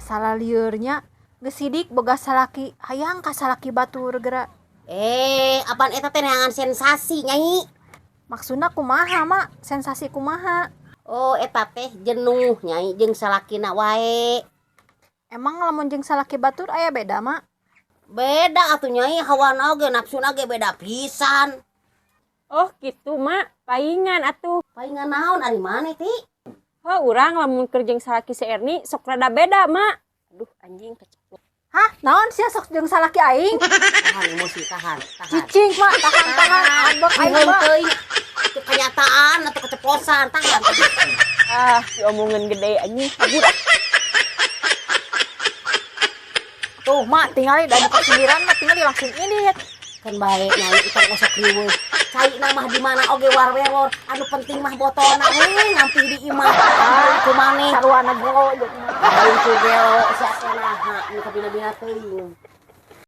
Asal lieur nya geus sidik boga salaki hayang ka salaki batur geura. Eh, apaan eta teh neangan sensasi, Nyai? Maksudna kumaha, Mak? Sensasi kumaha? Oh, eta teh jenuh, Nyai, jeung salakina wae. Emang lamun jeung salaki batur aya beda, Mak? Beda atuh, Nyai, hawana oge nafsuna ge beda pisan. Oh gitu, Mak, paingan atuh. Paingan naon ari maneh, Ti? Oh, urang lamun keur jeung salaki si Erni sok rada beda, Mak. Aduh, anjing keceplok. Hah? Naon sia sok jeung salaki aing? Tahan emosi, tahan, tahan. Cicing, Mak, tahan tahan. Ambek aing, Sieun Mak. teuing. Itu kenyataan atau keceplosan, tahan. Ah, diomongin gede anjing. Kabur ah. Tuh, Mak, tingali da muka sindiran mah tingali langsung ini. Kan bae, Nyai, itang osok riweuh. Cai mah di mana oge war-weror, anu penting mah botolna we ngampih di imah. Ah, ku maneh. Sarwana gelo jeung Lain ku gelo sia teh naha nu kabina-bina teuing.